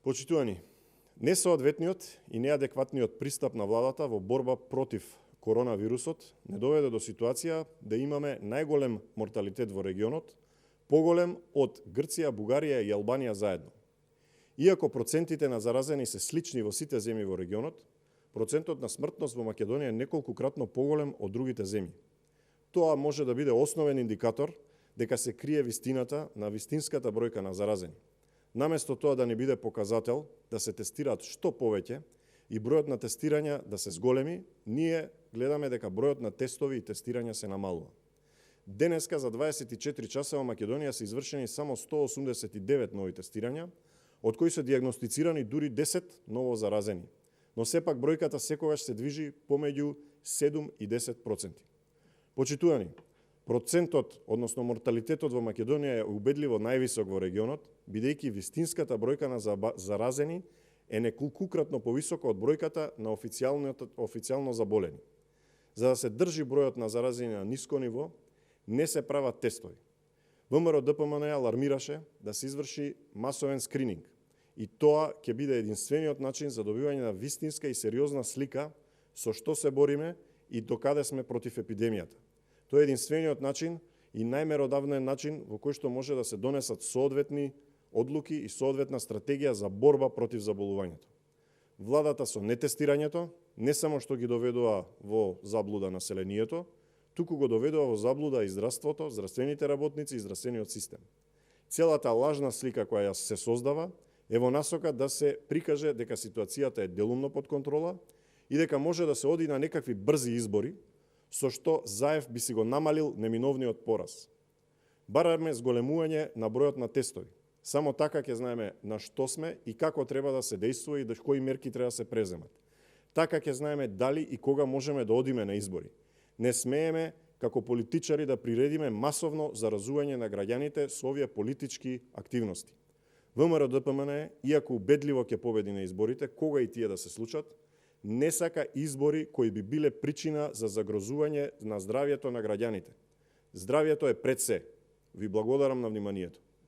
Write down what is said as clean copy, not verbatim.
Почитувани, несоодветниот и неадекватниот пристап на владата во борба против коронавирусот не доведе до ситуација да имаме најголем морталитет во регионот, поголем од Грција, Бугарија и Албанија заедно. Иако процентите на заразени се слични во сите земји во регионот, процентот на смртност во Македонија е неколкукратно поголем од другите земји. Тоа може да биде основен индикатор дека се крие вистината на вистинската бројка на заразени. Наместо тоа да не биде показател да се тестираат што повеќе и бројот на тестирања да се зголеми, ние гледаме дека бројот на тестови и тестирања се намалува. Денеска за 24 часа во Македонија се извршени само 189 нови тестирања, од кои се диагностицирани дури 10 ново заразени. Но сепак бројката секогаш се движи помеѓу 7 и 10%. Почитувани, процентот, односно морталитетот во Македонија е убедливо највисок во регионот, бидејќи вистинската бројка на заразени е неколкукратно повисока од бројката на официјално заболени. За да се држи бројот на заразени на ниско ниво, не се прават тестови. ВМРО-ДПМН алармираше да се изврши масовен скрининг и тоа ќе биде единствениот начин за добивање на вистинска и сериозна слика со што се бориме и докаде сме против епидемијата. Тоа е единствениот начин и најмеродавен начин во кој што може да се донесат соодветни одлуки и соодветна стратегија за борба против заболувањето. Владата со нетестирањето не само што ги доведува во заблуда населението, туку го доведува во заблуда и здравството, здравствените работници и здравствениот систем. Целата лажна слика која се создава е во насока да се прикаже дека ситуацијата е делумно под контрола и дека може да се оди на некакви брзи избори, со што Заев би си го намалил неминовниот пораз. Бараме зголемување на бројот на тестови. Само така ќе знаеме на што сме и како треба да се действува и кои мерки треба да се преземат. Така ќе знаеме дали и кога можеме да одиме на избори. Не смееме како политичари да приредиме масовно заразување на граѓаните со овие политички активности. ВМРО-ДПМН, иако убедливо ќе победи на изборите, кога и тие да се случат, не сака избори кои би биле причина за загрозување на здравјето на граѓаните. Здравјето е пред се. Ви благодарам на вниманието.